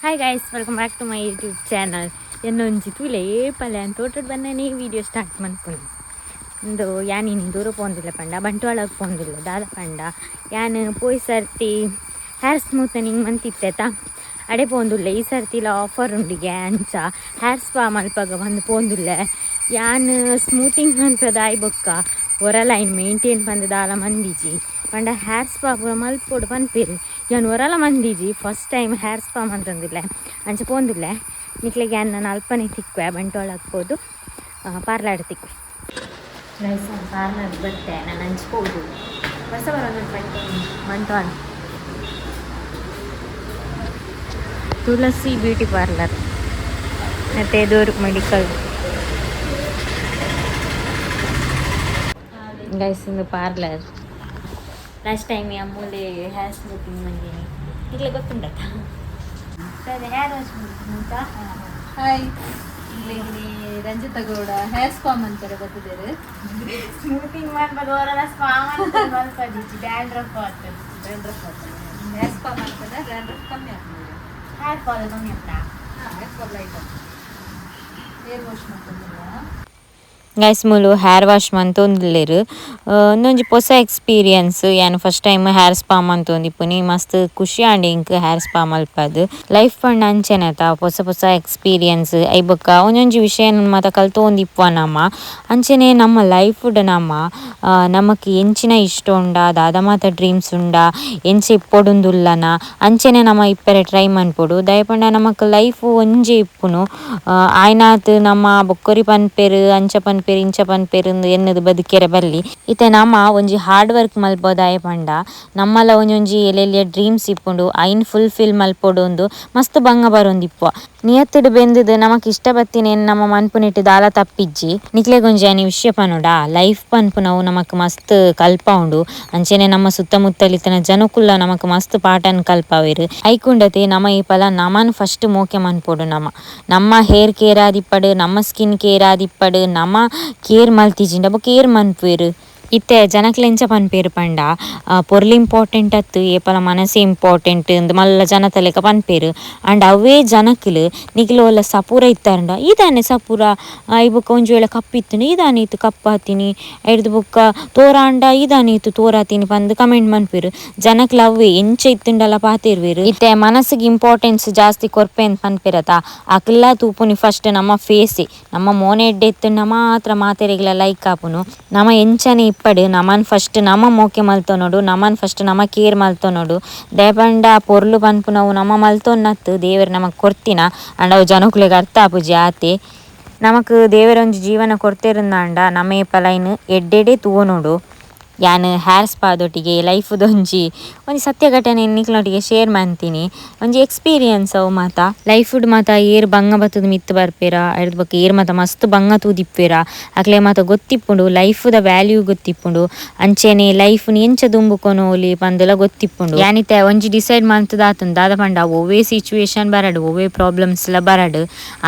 Hi guys, welcome back to my YouTube channel. ಎನ್ನೊಂಜಿ ತೂಲೆ ಏಪಲೆ ಅಂತ ತೋಟಡ್ ಬನ್ನೇ video start ಮನ್ಪುನು. ಇಂದು ಯಾನ್ ಇನಿ ದೂರ ಪೋಂದಿಲ್ಲ ಪಂಡ, ಬಂಟ್ವಾಳಗ್ ಪೋಂದಿಲ್ಲ. ದಾದ ಪಂಡ, ಯಾನ್ ಪೋಯ್ ಸರ್ತಿ ಹೇರ್ ಸ್ಮೂತನಿಂಗ್ ಮಂತಿತ್ತೆತ, ಅಡೆ ಪೋಂದುಲ್ಲೆ. ಈ ಸರ್ತಿಲ ಆಫರ್ ಉಂಡಿಗೆ, ಅಂಚ ಹೇರ್ ಸ್ಪಾ ಮಲ್ಪಗ ಬಂದು ಪೋಂದುಲ್ಲೆ. ಯಾನ್ ಸ್ಮೂತಿಂಗ್ ಮನ್ಪದ ಆಯ್ ಬೊಕ್ಕ ಒರ ಲೈನ್ ಮೇಂಟೈನ್ ಪಂದ್ ದಾಲ ಮಂದಿಜಿ. ಪಂಡ ಹೇರ್ ಸ್ಪಾ ಪೂರ ಮಲ್ಪೊಡು ಪನ್ಪೇರು, ಯಾನ್ ಒರಲ ಮಂದಿಜಿ. First time hair spa ಮಂತೊಂದಿಲ್ಲೆ, ಅಂಚ ಪೋಂದುಲ್ಲೆ. ನಿಕ್ಲೆಗೆ ಯಾನ್ ನಾನು ಅಲ್ಪನೆ ತಿಕ್ಕುವೆ. ಬಂಟ್ವಾಳಕ್ಕೆ ಪೋದು ಪಾರ್ಲರ್ ತಿಕ್ಕು. ಗೈಸ್, ಪಾರ್ಲರ್ ಬತ್ತೆ. ನಾನು ಹಂಚ್ಬೋದು ಹೊಸ ಬರೋದು. ಬಂಟ್ವಾಳ ತುಳಸಿ ಬ್ಯೂಟಿ ಪಾರ್ಲರ್ ಮತ್ತು ಎದೂರು ಮೆಡಿಕಲ್. ಗೈಸ್, ಇಂದು parlour. Last time ಅಮ್ಮೂಲೆ hair smoothing ಬಂದೀನಿ. ಈಗಲೇ ಗೊತ್ತುಂಟತ್ತ. ಸರಿ, ಹೇರ್ ವಾಶ್ ಉಂಟಾ? ಹಾಯ್, ಇಲ್ಲಿ ರಂಜಿತಾ ಗೌಡ ಹೇರ್ ಸ್ಪಾ ಅಂತಾರೆ ಬರ್ತಿದ್ದಾರೆ. ಸ್ಮೂತಿಂಗ್ ಮಾಡ್ಬೋದು, ಅವರೆಲ್ಲ ಸ್ಪಾ ಮಾಡ್ತಾರೆ. ಮಲ್ಪದಿಚ್ಚಿ, ಡ್ಯಾಂಡ್ರಫ್ ಆಗ್ತದೆ. ಡ್ಯಾಂಡ್ರಫ್ ಆಗ್ತದೆ. ಹೇರ್ ಸ್ಪಾ ಮಾಡ್ತಾರೆ, ಡ್ಯಾಂಡ್ರಫ್ ಕಮ್ಮಿ ಆಗ್ತದೆ. ಹೇರ್ ಫಾಲ್ ಕಮ್ಮಿ ಆಗ್ತಾ. ಹಾಂ, hair fall light ಆಗ್ತದೆ. ಹೇರ್ ವಾಶ್ ಮಾಡ್ಕೊಂಡಿಲ್ಲ. ಗೈಸ್, ಮೂಲು ಹೇರ್ ವಾಶ್ ಮಂತೊಂದುಲ್ಲೆರ್. ಒಂದೊಂಜಿ ಪೊಸ ಎಕ್ಸ್ಪೀರಿಯನ್ಸ್. ಯಾನ್ first time hair spa ಮಂತೊಂದಿಪ್ಪುನಿ. ಮಸ್ತ್ ಖುಷಿ ಆಂಡ್ ಎಂಕ್ ಹೇರ್ ಸ್ಪಾ ಮಲ್ಪದ್. ಲೈಫ್ ಪಂಡ ಅಂಚೆನೆ ಅತ, ಪೊಸ ಪೊಸ ಎಕ್ಸ್ಪೀರಿಯನ್ಸ್. I ಬೊಕ್ಕ ಒಂಜೊಂಜಿ ವಿಷಯ ಮಾತ ಕಲ್ತೊಂದಿಪ್ಪುವ ನಮ. ಅಂಚೆನೆ ನಮ್ಮ ಲೈಫ್ ನಮ್ಮ ನಮಕ್ ಎಂಚಿನ ಇಷ್ಟ ಉಂಡಾ, ದಾದ ಮಾತ ಡ್ರೀಮ್ಸ್ ಉಂಡಾ, ಎಂಚ ಇಪ್ಪೊಡುಂದುಲ್ಲನ, ಅಂಚೆನೆ ನಮ ಇಪ್ಪರೆ ಟ್ರೈ ಮನ್ಪೊಡು. ದಾಯೆ ಪಂಡ ನಮಕ್ ಲೈಫ್ ಒಂಜೆ ಇಪ್ಪುನು. ಆಯ್ನಾತ್ ನಮ್ಮ ಬೊಕ್ಕೊರಿ ಪನ್ಪೆರ್, ಅಂಚ ಪನ್ಪೆರ್, ಇಂಚ ಪನ್ಪೆರ್ ಇಂದ್ ಎನ್ನುದು ಬದುಕೆರೆ ಬಲ್ಲಿ. ಇತ್ತೆ ನಮ ಒಂಜಿ ಹಾರ್ಡ್ ವರ್ಕ್ ಮಲ್ಪೊದಾಯೆ ಪಂಡ, ನಮ್ಮಲ ಒಂಜೊಂಜಿ ಎಲ್ಲೆಲ್ಯ ಡ್ರೀಮ್ಸ್ ಇಪ್ಪುಂಡು, ಐನ್ ಫುಲ್ಫಿಲ್ ಮಲ್ಪೊಡು ಉಂದು ಮಸ್ತ್ ಬಂಗ ಬರೊಂದಿಪ್ಪುವ. ನಿಯತ್ತುಡು ಬೆಂದುದು ನಮಕ್ ಇಷ್ಟ ಬತ್ತಿನೇನ್ ನಮ್ಮ ಮನ್ಪುನೆಟ್ ದಾಲ ತಪ್ಪಿಜ್ಜಿ. ನಿಕ್ಲೆಗೊಂಜಿ ಆನಿ ವಿಷಯ ಪನೊಡಾ? ಲೈಫ್ ಪನ್ಪುನವು ನಮಕ್ ಮಸ್ತ್ ಕಲ್ಪ ಉಂಡು. ಅಂಚೆನೆ ನಮ್ಮ ಸುತ್ತಮುತ್ತಲಿತ್ತಿನ ಜನಕುಲ್ಲ ನಮಕ್ ಮಸ್ತ್ ಪಾಠನ್ ಕಲ್ಪಾವೆರ್. ಐಕುಂಡತೆ ನಮ ಏಪಲ ನಮನ್ ಫಸ್ಟ್ ಮೋಕೆ ಮನ್ಪೊಡು. ನಮ ನಮ್ಮ ಹೇರ್ ಕೇರ್ ಆದಿಪ್ಪಡು, ನಮ್ಮ ಸ್ಕಿನ್ ಕೇರ್ ಆದಿಪ್ಪಡು, ನಮ ಕೇರ್ ಮಲ್ತಿಜಿಂಡ ಬೊಕ ಏರ್ ಮನ್ಪುವೆರ್? ಇತ್ತೆ ಜನಕ್ಲೆಂಚ ಪನ್ಪೇರು ಪಂಡ, ಪೊರ್ಲು ಇಂಪಾರ್ಟೆಂಟ್ ಅತ್ತು, ಏಪಲ ಮನಸ್ಸೇ ಇಂಪಾರ್ಟೆಂಟ್ ಇಂದ್ ಮಲ್ಲ ಜನತ ಲೆಕ ಪನ್ಪೇರು. ಆಂಡ ಅವೇ ಜನಕ್ಲು ನಿಕ್ಲು ಓಲ ಸಪೂರ ಇತ್ತಾರಂಡ, ಈ ದಾನೆ ಸಪೂರ, I ಬೊಕ್ಕ ಒಂಜಿ ವೇಳೆ ಕಪ್ಪಿತ್ತುಂಡ, ಈ ದಾನೆ ಇತ್ತು ಕಪ್ಪಾತಿನಿ, ಐಡ್ದ್ ಬೊಕ್ಕ ತೋರಾಂಡ, ಈ ದಾನೆ ಇತ್ತು ತೋರಾತಿನಿ ಪಂದ್ ಕಮೆಂಟ್ ಮನ್ಪೇರು. ಜನಕ್ಲು ಅವೇ ಎಂಚ ಇತ್ತುಂಡಲ ಪಾತೆರ್ವೆರ್. ಇತ್ತೆ ಮನಸ್ಸಿಗೆ ಇಂಪಾರ್ಟೆನ್ಸ್ ಜಾಸ್ತಿ ಕೊರ್ಪೆ ಅಂದ್ ಪನ್ಪೆರತ, ಅಕ್ಲ ತೂಪುನಿ ಫಸ್ಟ್ ನಮ್ಮ ಫೇಸೆ. ನಮ್ಮ ಮೋನೆ ಎಡ್ಡೆ ಇತ್ತುಂಡ ಮಾತ್ರ ಮಾತೆರೆಗ್ಲ ಲೈಕ್ ಆಪುನು. ನಮ ಎಂಚನೆ ಇಪ್ಪಡು, ನಮನ್ ಫಸ್ಟ್ ನಮ ಮೋಕೆ ಮಲ್ತೊನೊಡು, ನಮನ್ ಫಸ್ಟ್ ನಮ ಕೇರ್ ಮಲ್ತೊನೊಡು. ದಾಯೆ ಪಂಡ ಪೊರ್ಲು ಪನ್ಪುನವು ನಮ ಮಲ್ತೊನ್ನತ್ತು, ದೇವೆರ್ ನಮಕ್ ಕೊರ್ತಿನ. ಆಂಡ ಅವು ಜನಕುಲೆಗ್ ಅರ್ಥ ಆಪುಜಿ ಆತೆ. ನಮಕ್ ದೇವೆರೊಂಜಿ ಜೀವನ ಕೊರ್ತೆರುಂದಾಂಡ ನಮ ಏಪಲ ಐನ್ ಎಡ್ಡೆಡೆ ತೂವೊನೊಡು. ಯಾನ್ ಹೇರ್ ಸ್ಪಾದೊಟ್ಟಿಗೆ ಲೈಫ್ದೊಂಜಿ ಒಂಜಿ ಸತ್ಯ ಘಟನೆ ನಿಕ್ಲೊಟ್ಟಿಗೆ ಶೇರ್ ಮಂತೀನಿ. ಒಂಜಿ ಎಕ್ಸ್ಪೀರಿಯನ್ಸ್ ಅವು ಮಾತ. ಲೈಫ್ಡ್ ಮಾತ ಏರ್ ಬಂಗ ಬತ್ತದ ಮಿತ್ತ್ ಬರ್ಪೇರಾ, ಐಡ್ದ್ ಬೊಕ್ಕ ಏರ್ ಮಾತ ಮಸ್ತ್ ಬಂಗ ತೂದಿಪ್ಪೇರಾ, ಅಕ್ಲೆ ಮಾತ ಗೊತ್ತಿಪ್ಪುಂಡು, ಲೈಫ್ದ ವ್ಯಾಲ್ಯೂ ಗೊತ್ತಿಪ್ಪುಂಡು. ಅಂಚೆನೆ ಲೈಫ್ ಎಂಚ ದುಂಬುಕೊನೋಲಿ ಪಂದುಲ ಗೊತ್ತಿಪ್ಪುಂಡು. ಯಾನಿತ್ತೆ ಒಂಜಿ ಡಿಸೈಡ್ ಮಂತುದಾತುಂಡು. ದಾದ ಪಂಡ, ಒವ್ವೇ ಸಿಚುವೇಶನ್ ಬರಡ್, ಒವ್ವೇ ಪ್ರಾಬ್ಲಮ್ಸ್ ಲ ಬರಡ್,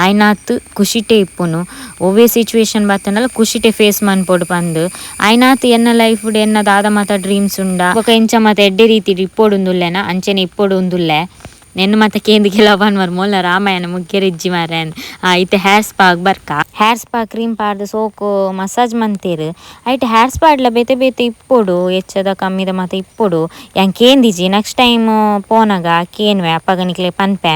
ಆಯ್ನಾತ್ ಖುಷಿಟೇ ಇಪ್ಪುನು. ಒವ್ವೇ ಸಿಚುವೇಶನ್ ಬತ್ತುಂಡಲ ಖುಷಿಟೆ ಫೇಸ್ ಮನ್ಪೊಡು ಪಂದ್. ಆಯ್ನಾತ್ ಎನ್ನ ಲೈಫ್ ಎನ್ನ ದಾದ ಮಾತ ಡ್ರೀಮ್ಸ್ ಉಂಡ, ಬೊಕ ಎಂಚ ಮಾತ ಎಡ್ಡೆ ರೀತಿ ಇಪ್ಪೊಡುಂದುಲ್ಲೆನ, ಅಂಚೆನೆ ಇಪ್ಪೊಡುಂದುಲ್ಲೆ. ನೆನ್ನ ಮಾತ ಕೇಂದ್ ಕೆಲವು ಪನ್ವರ್, ಮೊಲ್ಲ ರಾಮಾಯಣ ಮುಖ್ಯರಿಜ್ಜಿ ಮಾರ್ರೆ. ಇತ್ತೆ ಹೇರ್ ಸ್ಪಾಗ್ ಬರ್ಕ. Hair spa cream ಪಾಡ್ದ್ ಸೋಕು ಮಸಾಜ್ ಮಂತೇರು. ಐಟ್ ಹೇರ್ ಸ್ಪಾಡ್ಲ ಬೇತೆ ಬೇತೆ ಇಪ್ಪೊಡು, ಎಚ್ಚದ ಕಮ್ಮಿದ ಮಾತ ಇಪ್ಪೊಡು. ಯಾನ್ ಕೇಂದಿಜಿ. ನೆಕ್ಸ್ಟ್ ಟೈಮ್ ಪೋನಗ ಕೇನ್ವೆ, ಅಪಗ ನಿಕ್ಲೆ ಪನ್ಪೆ.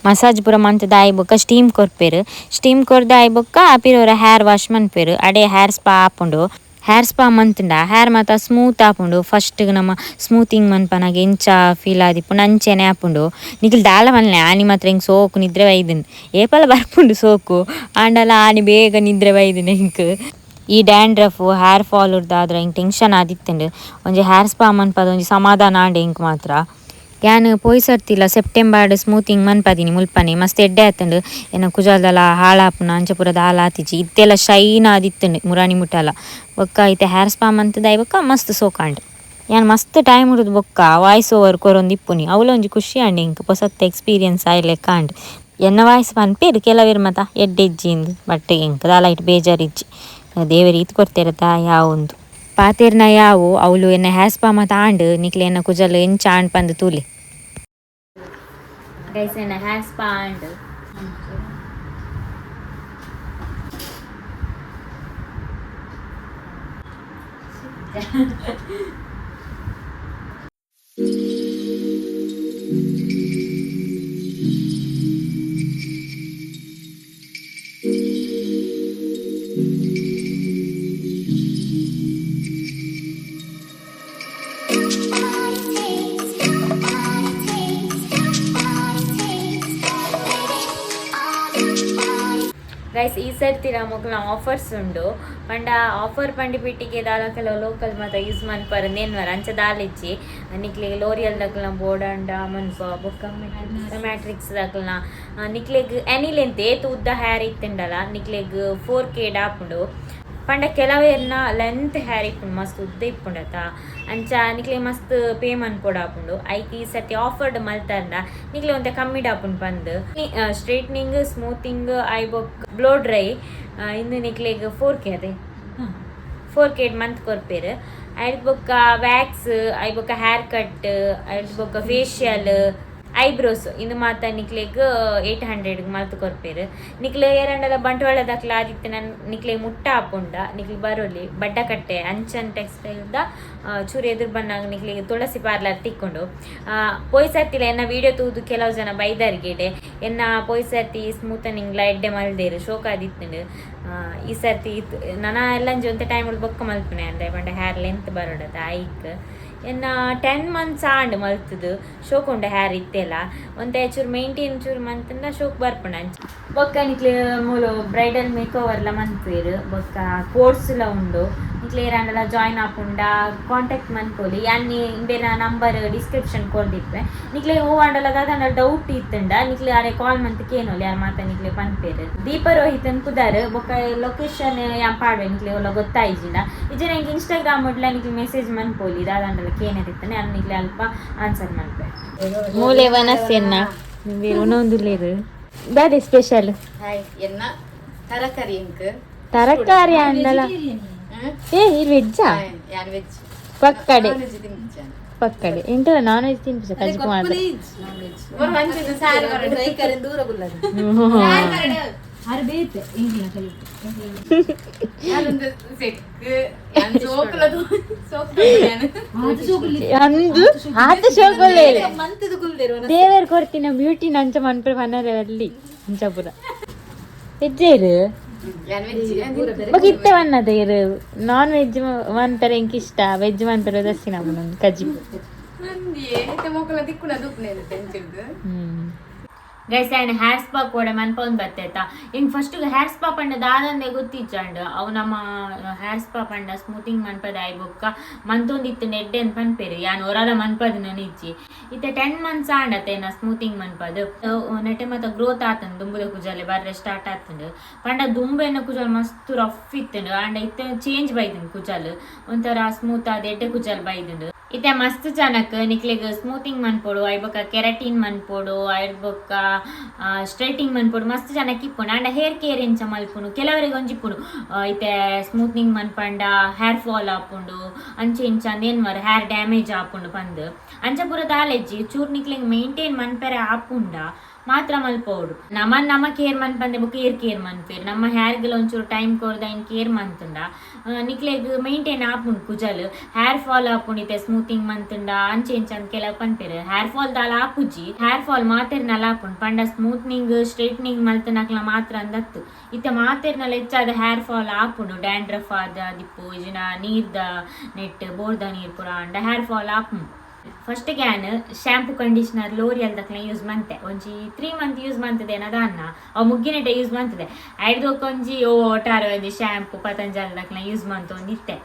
ಮಸಾಜ್ ಪೂರ ಮಂತುದು ಆಯಿ ಬೊಕ್ಕ ಸ್ಟೀಮ್ ಕೊರ್ಪೆರು. ಸ್ಟೀಮ್ ಕೊರ್ದು ಆಯಿ ಬೊಕ್ಕ ಪಿರ ಹೇರ್ ವಾಶ್ ಮನ್ಪೆರು. ಅಡೆ ಹೇರ್ ಸ್ಪಾ ಆಪುಂಡು. ಹೇರ್ ಸ್ಪಾ ಮಂತುಂಡ ಹೇರ್ ಮಾತ ಸ್ಮೂತ್ ಆಪುಂಡು. ಫಸ್ಟ್ ನಮ ಸ್ಮೂತಿಂಗ್ ಮನ್ಪನಗ ಎಂಚ ಫೀಲ್ ಆದಿಪ್ಪುಂಡು, ಅಂಚೆನೆ ಆಪುಂಡು. ನಿಕುಲು ದಾಲ ಪನ್ಲೆ, ಆನಿ ಮಾತ್ರ ಎಂಕ್ ಸೋಕು ನಿದ್ರೆ ಬೈದುಂಡು. ಏಪಲ ಬರ್ಪುಂಡು ಸೋಕು, ಆಂಡಲ ಆನಿ ಬೇಗ ನಿದ್ರೆ ಬೈದುಂಡು ಎಂಕ್. ಈ dandruff, hair fall ದಾದ್ರ ಎಂಕ್ ಟೆನ್ಷನ್ ಆದಿತ್ತುಂಡು. ಒಂಜಿ ಹೇರ್ ಸ್ಪಾ ಮನ್ಪದ ಒಂಜಿ ಸಮಾಧಾನ ಆಂಡ್ ಎಂಕ್ ಮಾತ್ರ. ಯಾನ್ ಪೋಯ್ ಸರ್ತಿಲ್ಲ ಸೆಪ್ಟೆಂಬರ್ ಸ್ಮೂತಿಂಗ್ ಮನ್ಪದಿನಿ ಮುಲ್ಪನೆ. ಮಸ್ತ್ ಎಡ್ಡೆ ಆತುಂಡು. ಎನ್ನ ಕುಜಲ್ದಲ ಹಾಳಾಪುನ ಅಂಚ ಪೂರ ದಾಲ ಆತಿಜಿ. ಇತ್ತೆಲ ಶೈನ್ ಆದಿತ್ತುಂಡು ಮುರಾನಿ ಮುಟ್ಟಲ. ಬೊಕ್ಕ ಇತ್ತೆ ಹೇರ್ ಸ್ಪಾ ಮಂತುದು ಆಯಿ ಬೊಕ್ಕ ಮಸ್ತ್ ಸೋಕಾಂಡ್. ಯಾನ್ ಮಸ್ತ್ ಟೈಮ್ ಉಡುದು ಬೊಕ್ಕ ವಾಯ್ಸ್ ಓವರ್ ಕೊರೊಂದು ಇಪ್ಪುನಿ. ಅವ್ಲ ಒಂಜಿ ಖುಷಿ ಆಂಡ್ ಎಂಕ್, ಪೊಸತ್ ಎಕ್ಸ್ಪೀರಿಯನ್ಸ್ ಆಯಿ ಲೆಕ್ಕ ಆಂಡ್. ಎನ್ನ ವಾಯ್ಸ್ ಪನ್ಪೇರು ಕೆಲವೆರ್ ಮಾತ ಎಡ್ಡೆ ಇಜ್ಜಿ ಇಂದ್, ಬಟ್ ಎಂಕ್ ದಾಲ ಐಟ್ ಬೇಜಾರ್ ಇಜ್ಜಿ. ದೇವೆರ್ ಈತ್ ಕೊರ್ತೆರತ ಯಾವುಂದು ಪಾತೆರ್ನ ಯಾವು. ಅವ್ಲು ಎನ್ನ ಹೇರ್ ಸ್ಪಾ ಮಾತ ಆಂಡ್. ನಿಕ್ಲೆ ಎನ್ನ ಕುಜಲ್ ಎಂಚ ಆಂಡ್ ಪಂದ್ ತೂಲೆ. ಗೈಸ್ ಎನ್ನ hair spa and guys ಈ ಸರ್ತಿ ಮೊಕ್ಲ ಆಫರ್ಸ್ ಉಂಡು ಪಂಡ ಆಫರ್ ಪಂಡಿ ಪಿಟ್ಟಿಗೆ ದಾಲ ಕೆಲವು ಲೋಕಲ್ ಮಾತ ಯೂಸ್ ಮನ್ಪರ್ ನೇನ್ವರ ಅಂಚ ದಾಲಿಜ್ಜಿ ನಿಕ್ಲೆಗ್ ಲೋರಿಯಲ್ ದಕ್ಲ್ನ ಬೋಡಂಡ ಮನ್ಪ ಬೊಕ್ಕ ಮ್ಯಾಟ್ರಿಕ್ಸ್ ದಕ್ಲ್ನ ನಿಕ್ಲೆಗ್ ಎನಿ ಲೆಂತ್ ಏತ್ ಉದ್ದ ಹೇರ್ ಇತ್ತುಂಡಲ ನಿಕ್ಲೆಗ್ 4K ಡಾಪುಂಡು. ಪಂಡ ಕೆಲವೆರ್ನ ಲೆಂತ್ ಹೇರ್ ಇಪ್ಪುಂಡು ಮಸ್ತ್ ಉದ್ದ ಇಪ್ಪುಂಡತ ಅಂಚ ನಿಕ್ಲೆ ಮಸ್ತ್ ಪೇ ಮನ್ಪೊಡಾಪುಂಡು. ಐಕ್ ಈ ಸರ್ತಿ ಆಫರ್ಡ್ ಮಲ್ತರ್ಂಡ ನಿಕ್ಲೆ ಒಂತೆ ಕಮ್ಮಿ ಡಾಪುಂಡು ಪಂದ್. ಸ್ಟ್ರೈಟ್ನಿಂಗ್ ಸ್ಮೂತಿಂಗ್ I ಬೊಕ್ ಬ್ಲೋ ಡ್ರೈ ಇಂದು ನಿಕ್ಲೆಗ್ 4K ಅದೇ 4K month ಕೊರ್ಪೇರು. ಐಡ್ ಬೊಕ್ಕ ವ್ಯಾಕ್ಸ್ I ಬೊಕ್ಕ ಹೇರ್ ಕಟ್ ಐಡ್ ಬೊಕ್ಕ ಫೇಶಿಯಲ್ ಐಬ್ರೋಸ್ ಇಂದು ಮಾತ ನಿಕ್ಲೆಗ್ 800 ಮಲ್ತ್ ಕೊರ್ಪೇರು. ನಿಕ್ಲೆ ಏರಂಡಲ ಬಂಟ್ವಾಳ ದಕ್ಲ ಆದಿತ್ತೆ ನನ್ ನಿಕ್ಲೆ ಮುಟ್ಟ ಆಪುಂಡ ನಿಕ್ಲೆ ಬರೋಲಿ ಬಡ್ಡಕಟ್ಟೆ ಅಂಚನ್ ಟೆಕ್ಸ್ಟೈಲ್ ದ ಚೂರು ಎದುರು ಬನ್ನಾಗ ನಿಕ್ಲೆಗ್ ತುಳಸಿ ಪಾರ್ಲರ್ ತಿಕ್ಕೊಂಡು. ಪೋಯ್ ಸರ್ತಿಲ ಎನ್ನ ವಿಡಿಯೋ ತೂದು ಕೆಲವು ಜನ ಬೈದರ್ಗೆಡೆ ಎನ್ನ ಪೋಯ್ ಸರ್ತಿ ಸ್ಮೂತನಿಂಗ್ಲ ಎಡ್ಡೆ ಮಲ್ದೇರು ಶೋಕಾದಿತ್ತುಂಡು. ಈ ಸರ್ತಿ ನನ ಎಲ್ಲಂಜಿ ಒಂತೆ ಟೈಮ್ ಬೊಕ್ಕ ಮಲ್ಪುನೆ ಅಂದೆ ಪಂಡ ಹೇರ್ ಲೆಂತ್ ಬರೋಡತ ಐಕ್ ಎನ್ನ 10 ಮಂತ್ಸ್ ಆಂಡ್ ಮಲ್ತದು ಶೋಕುಂಡು ಹೇರ್ ಇತ್ತೆಲ್ಲ ಒಂತೆ ಚೂರು ಮೇಂಟೈನ್ ಚೂರು ಮಂತಂಡ ಶೋಕ್ ಬರ್ಪುಂಡು. ಅಂಚ ಬೊಕ್ಕ ನಿಕ್ಲೆ ಮೂಲು ಬ್ರೈಡಲ್ ಮೇಕ್ ಓವರ್ಲ ಮನ್ಪುವೆರ್ ಬೊಕ್ಕ ಕೋರ್ಸ್ಲ ಉಂಡು. ನಿಕ್ಲೆ ಏರಾಂಡಲ ಜಾಯಿನ್ ಆಪುಂಡ ಕಾಂಟ್ಯಾಕ್ಟ್ ಮನ್ಪೊಲಿ. ಯಾನ್ ಇಂಬೆನ ನಂಬರ್ ಡಿಸ್ಕ್ರಿಪ್ಷನ್ ಕೊರ್ದಿಪ್ಪೆ. ನಿಕ್ಲೆ ಓ ಆಂಡಲ ದಾದಾಂಡಲ ಡೌಟ್ ಇತ್ತುಂಡ ನಿಕ್ಲೆ ಆರೆ ಕಾಲ್ ಮಂತ್ ಕೇನೊಲಿ, ಆರ್ ಮಾತ ನಿಕ್ಲೆ ಪನ್ಪೆರ್. ದೀಪ ರೋಹಿತನ್ ಪುದರ್ ಬೊಕ್ಕ ಲೊಕೇಶನ್ ಯಾನ್ ಪಾಡ್ವೆ ನಿಕ್ಲೆ ಓಲ ಗೊತ್ತಾಯಿಜಿಂಡ ಇಜ್ಜಂಡ ಎಂಕ್ ಇನ್ಸ್ಟಾಗ್ರಾಮ್ ಡ್ಲ ನಿಕ್ಲೆ ಮೆಸೇಜ್ ಮನ್ಪೊಲಿ. ದಾದಾಂಡಲ ಕೇನೆದಿತ್ತನೆ ಅರ್ ನಿಕ್ಲೆ ಅಲ್ಪ ಆನ್ಸರ್ ಮನ್ಪೆ. ಮೂಲೆ ವನಸ್ಸೆನ್ನ ಉನೊಂದುಲ್ಲೆರ್ ದಾದೆ ಸ್ಪೆಷಲ್? ಹಾಯ್, ಎನ್ನ ತರಕಾರಿ ಎಂಕ್. ತರಕಾರಿ ಅಂಡಲ ಏ ಇದು ವೆಜ್ಜಾ? ಯಾನ್ ವೆಜ್. ಪಕ್ಕಡೆ ನಾನ್ ವೆಜ್ ತಿಂಪಿಚಾನ. ಪಕ್ಕಡೆ ಎಂಟಲ್ಲ ನಾನ್ ವೆಜ್ ತಿನ್ಪಿಸ ಕಜಿಪು ಮಾತ್ರ. ಅಂಚನೆ ಸಾರು ಬರಡು. ದೂರ ಗುಲ್ಲದು ಆರು ಬೇತೆ ಇಂಗಿನ ಕಲಿ. ಯಾನೊಂದು ಸೆಕ್ ಯಾನ್ ಸೋಕುಲದು ಸೋಕು ಯಾನ್. ಅಂದು ಆತ ಶೋಕೊಲ್ಲ. ಮಂತದ ಗುಲ್ದೇರು. ದೇವರು ಕೊಡ್ತಿನ ಬ್ಯೂಟಿ ನಂಚ ಮನ್ಪೆ ಮನರೆ ಅಲ್ಲಿ ಅಂಚಪುರ ವೆಜ್ಜೇರು. ಯಾನ್ ವೆಜ್. ಬೊಕ ಇತ್ತೆ ವನ್ನದ ಇರು ನಾನ್ ವೆಜ್ ಮನ್ಪೆರೆ ಎಂಕ್ ಇಷ್ಟ, ವೆಜ್ ಮನ್ಪೆರೆ ದಸ್ತಿ ನಮ್ಮನ ಕಜಿಪು. ನಂದಿಯೇ ಇತ್ತೆ ಮೊಕಲ ದಿಕ್ಕುನ ದೂಪುನೆ ಟೆನ್ಷನ್. ಗೈಸ್ ಆಯ್ನ ಹೇರ್ ಸ್ಪಾ ಕೂಡ ಮನ್ಪೊಂದು ಬತ್ತೇತ. ಇಂಕ್ ಫಸ್ಟ್ ಹೇರ್ ಸ್ಪಾ ಪಂಡ ದಾದಂದೆ ಗೊತ್ತಿಜ್ಜಂಡ್. ಅವು ನಮ್ಮ ಹೇರ್ ಸ್ಪಾ ಪಂಡ ಸ್ಮೂತಿಂಗ್ ಮನ್ಪದ ಆಯ್ ಬೊಕ್ಕ ಮಂತೊಂದಿತ್ತು ನೆಡ್ಡೆನ್ ಪನ್ಪೇರು. ಯಾನ್ ಒರಾಲ ಮನ್ಪದ ಇಜ್ಜಿ. ಇತ್ತೆ 10 ಮಂತ್ಸ್ ಆಂಡತೆ ನಾ ಸ್ಮೂತಿಂಗ್ ಮನ್ಪದು. ನೆಟೆ ಮಾತ ಗ್ರೋತ್ ಆತಂಡ್, ದುಂಬುದ ಕುಜಾಲೆ ಬರ್ರೆ ಸ್ಟಾರ್ಟ್ ಆತಂಡ್. ಪಂಡ ದುಂಬೆನ ಕುಜಾಲ್ ಮಸ್ತ್ ರಫ್ ಇತ್ತಂಡ್, ಆಂಡ ಇತ್ತೆ ಚೇಂಜ್ ಬೈದಂಡ್ ಕುಜಾಲ್, ಒಂಥರ ಸ್ಮೂತ್ ಆದ್ ಎಡ್ಡೆ ಕುಜಾಲ್ ಬೈದಂಡ್. ಇತ್ತೆ ಮಸ್ತ್ ಜನಕ್ ನಿಕ್ಲೆಗ್ ಸ್ಮೂತಿಂಗ್ ಮನ್ಪೊಡು ಐಬೊಕ್ಕ ಕೆರಟಿನ್ ಮನ್ಪೊಡು ಐಡ್ ಬೊಕ್ಕ ಸ್ಟ್ರೈಟಿಂಗ್ ಮನ್ಪೊಡು ಮಸ್ತ್ ಜನಕ್ ಇಪ್ಪುಂಡು. ಆಂಡ ಹೇರ್ ಕೇರ್ ಎಂಚ ಮಲ್ಪುನು ಕೆಲವರಿಗೆ ಒಂಜಿ ಇಪ್ಪುಂಡು. ಇತ್ತೆ ಸ್ಮೂತ್ನಿಂಗ್ ಮನ್ಪಂಡ ಹೇರ್ ಫಾಲ್ ಆಪುಂಡು ಅಂಚೆ ಇಂಚ ಅಂದ್ ಹೇರ್ ಡ್ಯಾಮೇಜ್ ಆಪುಂಡು ಪಂದ್. ಅಂಚ ಪೂರ ದಾಲೆಜ್ಜಿ, ಚೂರ್ ನಿಕ್ಲೆಗ್ ಮೇಂಟೈನ್ ಮನ್ಪೆರೆ ಆಪುಂಡ ಮಾತ್ರ ಮಲ್ಪೊಡು. ನಮ ನಮ ಕೇರ್ ಮನ್ಪಂದೆ ಬೊಕ್ಕ ಏರ್ ಕೇರ್ ಮನ್ಪೆರ್? ನಮ್ಮ ಹೇರ್ಗೆಲ ಒಂಚೂರು ಟೈಮ್ ಕೊರ್ದು ಐನ್ ಕೇರ್ ಮಂತುಂಡ ನಿಕ್ಲೆಗ್ ಮೇಂಟೈನ್ ಆಪುಂಡು ಕುಜಲ್. ಹೇರ್ ಫಾಲ್ ಆಪುಂಡು ಇತ್ತೆ ಸ್ಮೂತಿಂಗ್ ಮಂತುಂಡ ಅಂಚೆ ಇಂಚ ಅಂದ್ ಕೆಲವು ಪನ್ಪೆರ್. ಹೇರ್ ಫಾಲ್ ದಾಲ ಆಪುಜಿ, ಹೇರ್ ಫಾಲ್ ಮಾತೆರ್ನಲ ಆಪುಂಡು. ಪಂಡ ಸ್ಮೂತ್ನಿಂಗ್ ಸ್ಟ್ರೈಟ್ನಿಂಗ್ ಮಲ್ತನಕ್ಲ ಮಾತ್ರ ಅಂದತ್ತು. ಇತ್ತೆ ಮಾತೆರ್ನಲ ಹೆಚ್ಚಾದ ಹೇರ್ ಫಾಲ್ ಆಪುಂಡು, ಡ್ಯಾಂಡ್ರಫ್ ಆದ ದಿಪ್ಪು ಇಜಿನ ನೀರ್ದ ನೆಟ್ ಬೋರ್ದ ನೀರ್ ಪೂರ ಆಂಡ ಹೇರ್ ಫಾಲ್ ಆಪುಂಡು. ಫಸ್ಟ್ ಗ್ಯಾನ್ ಶಾಂಪೂ ಕಂಡೀಷನರ್ ಲೋರಿಯಲ್ ದಕ್ಲ ಯೂಸ್ ಮಂತೆ ಒಂಜಿ 3 ಮಂತ್ ಯೂಸ್ ಮಂತದೆ ಅನ್ನ ಅವು ಮುಗ್ಗಿನೆಟ ಯೂಸ್ ಮಂತದೆ. ಐಡ್ದೊಕ್ಕ ಒಂಜಿ ಓ ಒಟಾರ ಒಂಜಿ ಶಾಂಪೂ ಪತಂಜಲಿ ದಕ್ಲ ಯೂಸ್ ಮಂತ ಒಂಜಿ ಇತ್ತೆ.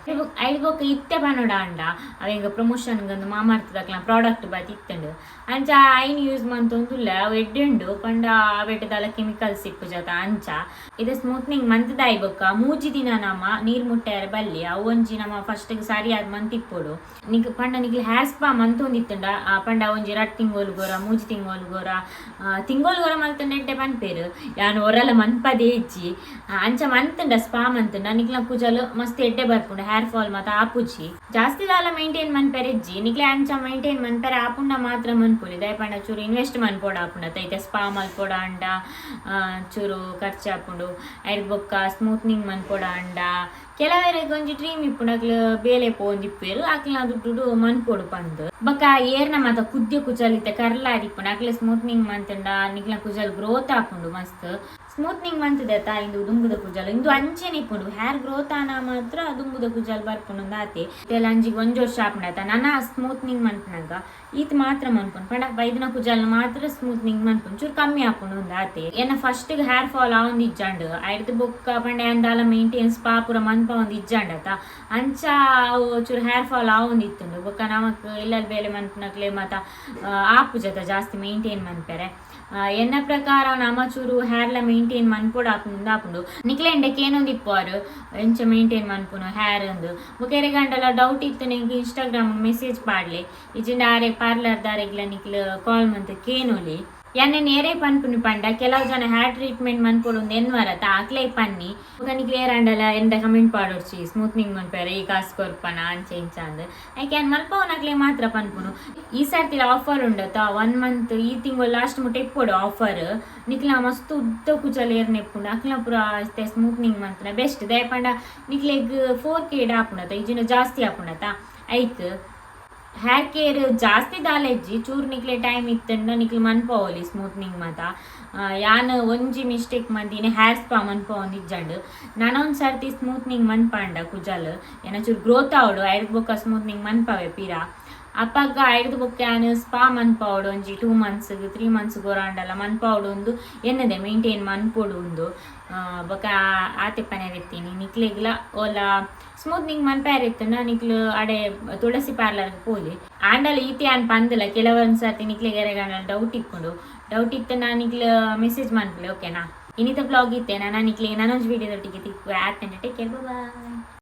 ಐಡ್ಬೊಕ್ಕ ಇತ್ತೆ ಪನೋಡ ಅಂಡ ಅವ ಹಿಂಗ ಪ್ರಮೋಷನ್ ಒಂದು ಮಾಮಾರ್ತ್ ದಕ್ಲ ಪ್ರಾಡಕ್ಟ್ ಬತ್ತಿತ್ತುಂಡು. ಅಂಚ ಐನ್ ಯೂಸ್ ಮಂತೊಂದುಲ್ಲ, ಅವು ಎಡ್ಡೆ ಉಂಡು. ಪಂಡ ಅವೆಟದಲ್ಲ ಕೆಮಿಕಲ್ಸ್ ಇಪ್ಪು ಜಾತ. ಅಂಚ ಇದು ಸ್ಮೂತ್ನಿಂಗ್ ಮಂತದಾಯಿ ಬೊಕ್ಕ 3 ದಿನ ನಮ್ಮ ನೀರ್ ಮುಟ್ಟೆರೆ ಬಲ್ಲಿ. ಅವು ಒಂಜಿ ನಮ್ಮ ಫಸ್ಟ್ ಸರಿಯಾದ ಮಂತ್ ಇಪ್ಪೊಡು. ನಿಕ್ ಪಂಡ ನಿಕ್ಲೆ ಹೇರ್ ಸ್ಪಾ ಮಂತೊಂದು ಮನ್ಪೊಂದಿತ್ತುಂಡ ಪಂಡ ಒಂಜಿ ರಡ್ಡ್ ತಿಂಗೊಲುಗೊರ ಮೂಜಿ ತಿಂಗೊಲುಗೊರ ತಿಂಗೊಲುಗೊರ ಮಲ್ತುಂಡ ಎಡ್ಡೆ ಪನ್ಪೇರು. ಯಾನ್ ಒರಲ ಮನ್ಪದೇ ಇಜ್ಜಿ. ಅಂಚ ಮಂತುಂಡ ಸ್ಪಾ ಮಂತುಂಡ ನಿಕ್ಲ ಕುಜಲ್ ಮಸ್ತ್ ಎಡ್ಡೆ ಬರ್ಪುಂಡು, ಹೇರ್ ಫಾಲ್ ಮಾತ ಆಪುಜಿ. ಜಾಸ್ತಿ ದಾಲ ಮೇಂಟೈನ್ ಮನ್ಪೆರೆ ಇಜ್ಜಿ ನಿಕ್ಲೆ. ಅಂಚ ಮೇಂಟೈನ್ ಮನ್ಪೆರೆ ಆಪುಂಡ ಮಾತ್ರ ಮನ್ಪೊಲಿ. ದಾಯೆ ಪಂಡ ಚೂರು ಇನ್ವೆಸ್ಟ್ ಮನ್ಪೊಡು ಆಪುಂಡ ಐತೆ. ಸ್ಪಾ ಮಲ್ಪೊಡ ಅಂಡ ಚೂರು ಖರ್ಚು ಆಪುಂಡು. ಐಡ್ ಬೊಕ್ಕ ಸ್ಮೂತ್ನಿಂಗ್ ಮನ್ಪೊಡ ಅಂಡ ಕೆಲವೆರೆಗ್ ಒಂಜಿ ಡ್ರೀಮ್ ಇಪ್ಪುಂಡು, ಅಕ್ಲು ಬೇಲೆ ಪೋವೊಂದಿಪ್ಪುವೆರ್, ಅಕ್ಲ್ನ ದುಡ್ಡು ಮನ್ಪೊಡು ಪಂದ್. ಬೊಕ್ಕ ಏರ್ನ ಮಾತ ಕುದ್ಯ ಕುಜಲ್ ಇತ್ತೆ ಕರ್ಲ ಆದಿಪ್ಪುಂಡು, ಅಕ್ಲೆ ಸ್ಮೂತ್ನಿಂಗ್ ಮಂತುಂಡ ನಿಕ್ಲ ಕುಜಲ್ ಗ್ರೋತ್ ಆಪುಂಡು ಮಸ್ತ್. ಸ್ಮೂತ್ನಿಂಗ್ ಮಂತುದೆತ ಇಂದು ದುಂಬುದ ಕುಜಲ್ ಇಂದು ಅಂಚೆನೆ ಇಪ್ಪುಂಡು. ಹೇರ್ ಗ್ರೋತ್ ಆನ ಮಾತ್ರ ದುಂಬುದ ಕುಜಲ್ ಬರ್ಪುಂಡು ಆತೆ. ಇತ್ತೆಲ ಅಂಜಿಗ್ ಒಂಜಿ ವರ್ಷ ಆಪುಂಡು ನನ ಸ್ಮೂತ್ನಿಂಗ್ ಮನ್ಪುನಗ ಈತ್ ಮಾತ್ರ ಮನ್ಪುಂಡು ಪಂಡ ಬೈದಿನ ಕುಜಲ್ ಮಾತ್ರ ಸ್ಮೂತ್ನಿಂಗ್ ಮನ್ಪುಂಡು, ಚೂರು ಕಮ್ಮಿ ಆಪುಂಡು ಉಂದು ಆತೆ. ಎನ್ನ ಫಸ್ಟ್ ಹೇರ್ ಫಾಲ್ ಆವೊಂದು ಇಜ್ಜಾಂಡ್. ಐಡ್ದ್ ಬೊಕ್ಕ ಪಂಡ ಯಾನ್ ದಾಲ ಮೇಂಟೆನೆನ್ಸ್ ಸ್ಪಾ ಪೂರ ಮನ್ಪವೊಂದು ಇಜ್ಜಾಂಡ್ ಅತ, ಅಂಚ ಅವು ಚೂರು ಹೇರ್ ಫಾಲ್ ಆವೊಂದಿತ್ತುಂಡು. ಬೊಕ್ಕ ನಮಕ್ ಇಲ್ಲಲ್ ಬೇಲೆ ಮನ್ಪುನಕ್ಲೆ ಮಾತ ಆಪುಜತ ಜಾಸ್ತಿ ಮೇಂಟೈನ್ ಮನ್ಪೆರೆ. ಎನ್ನ ಪ್ರಕಾರ ನಮ ಚೂರು ಹೇರ್ಲ ಮೇಂಟೈನ್ ಮನ್ಪೊಡು ಆಪುಂಡು ಆಪುಂಡು. ನಿಕ್ಲೆಂಡೆ ಕೇನೊಂದಿಪ್ಪುವಾರು ಎಂಚ ಮೇಂಟೈನ್ ಮನ್ಪುನು ಹೇರ್ ಅಂದು. ಬೊಕ ಎರೆಗಂಡಲ ಡೌಟ್ ಇತ್ತು ನಿಂಕ್ ಇನ್ಸ್ಟಾಗ್ರಾಮ್ ಮೆಸೇಜ್ ಪಾಡ್ಲೆ, ಇಜ್ಜಿಂಡ ಆರೆ ಪಾರ್ಲರ್ ದಾರೆಗ್ಲ ನಿಕ್ಲು ಕಾಲ್ ಮಂತ್ ಕೇನೊಲಿ. ಯಾನೆ ನೇರೇ ಪನ್ಪುನಿ ಪಂಡ ಕೆಲವು ಜನ ಹೇರ್ ಟ್ರೀಟ್ಮೆಂಟ್ ಮನ್ಪೊಡು ಉಂದು ಎನ್ವರತ ಅಕ್ಲೆ ಪನ್ನಿ. ಬೊಕ ನಿಕ್ಲು ಏರಾಂಡಲ ಎಂದ ಕಮೆಂಟ್ ಪಾಡೊಡ್ಚಿ, ಸ್ಮೂತ್ನಿಂಗ್ ಮನ್ಪೆರೆ ಈ ಕಾಸು ಕೊರ್ಪನ ಅಂಚ ಇಂಚ ಅಂದ್. ಐಕೆ ಯಾನ್ ಮಲ್ಪವನಕ್ಲೆ ಮಾತ್ರ ಪನ್ಪುನು. ಈ ಸರ್ತಿಲ ಆಫರ್ ಉಂಡತ, 1 ಮಂತ್ ಈ ತಿಂಗಳು ಲಾಸ್ಟ್ ಮುಟ್ಟ ಇಪ್ಪೊಡು ಆಫರ್. ನಿಕ್ಲ ಮಸ್ತ್ ಉದ್ದ ಕುಜಲ್ ಏರ್ನ ಇಪ್ಪುಂಡು ಅಕ್ಲ ಪೂರ ಇತ್ತೆ ಸ್ಮೂತ್ನಿಂಗ್ ಮಂತ್ನ ಬೆಸ್ಟ್. ದಾಯೆ ಪಂಡ ನಿಕ್ಲೆಗ್ 4K ಆಪುಂಡತ, ಇಜ್ಜಿಂಡ ಜಾಸ್ತಿ ಆಪುಂಡತ. ಐಕ್ ಹೇರ್ ಕೇರ್ ಜಾಸ್ತಿ ದಾಲ ಇಜ್ಜಿ, ಚೂರು ನಿಕ್ಲೆ ಟೈಮ್ ಇತ್ತಂಡ ನಿಕ್ಲು ಮನ್ಪವೊಲಿ ಸ್ಮೂತ್ನಿಂಗ್ ಮಾತ. ಯಾನ್ ಒಂಜಿ ಮಿಸ್ಟೇಕ್ ಮಂದಿನಿ, ಹೇರ್ ಸ್ಪಾ ಮನ್ಪವೊಂದು ಇಜ್ಜಂಡ್. ನಾನೊಂದು ಸರ್ತಿ ಸ್ಮೂತ್ನಿಂಗ್ ಮನ್ಪಾಂಡ ಕುಜಲ್ ಏನ ಚೂರು ಗ್ರೋತ್ ಆವಡು, ಐಡ್ದ್ ಬೊಕ್ಕ ಸ್ಮೂತ್ನಿಂಗ್ ಮನ್ಪವೆ ಪಿರ. ಅಪಗ ಐಡ್ದ್ ಬೊಕ್ಕ ಯಾನ್ ಸ್ಪಾ ಮನ್ಪವಡು ಒಂಜಿ 2 ಮಂತ್ಸ್ 3 ಮಂತ್ಸ್ ಗೊರಾಂಡಲ ಮನ್ಪವಡು ಉಂದು ಎನ್ನದೆ ಮೇಂಟೈನ್ ಮನ್ಪೊಡು ಉಂದು. ಬೊಕ್ಕ ಆತೆ ಪನೆರೆತ್ತೀನಿ. ನಿಕ್ಲೆಗ್ಲ ಓಲ ಸ್ಮೂತ್ನಿಂಗ್ ಮನ್ಪೆರೆ ಇತ್ತುಂಡ ನಿಕ್ಲು ಅಡೆ ತುಳಸಿ ಪಾರ್ಲರ್ಗೆ ಪೋಲಿ. ಆಂಡಲ ಈತೆ ಯಾನ್ ಪಂದಿಲ್ಲ, ಕೆಲವೊಂದು ಸರ್ತಿ ನಿಕ್ಲೆಗ್ ಎರೆಗಾಂಡಲ ಡೌಟ್ ಇಪ್ಪುಂಡು. ಡೌಟ್ ಇತ್ತು ನಿಕ್ಲು ಮೆಸೇಜ್ ಮನ್ಪುಲೆ, ಓಕೆನಾ? ಇನ್ನಿತ ಬ್ಲಾಗ್ ಇತ್ತೆ. ನಾನು ನಿಕ್ಲೆ ನಾನೊಂಜಿ ವಿಡಿಯೋದೊಟ್ಟಿಗೆ ತಿಕ್ಕುವೆ. ಆತಂಡ ಟೇಕ್ ಕೇರ್, ಬಾಯ್.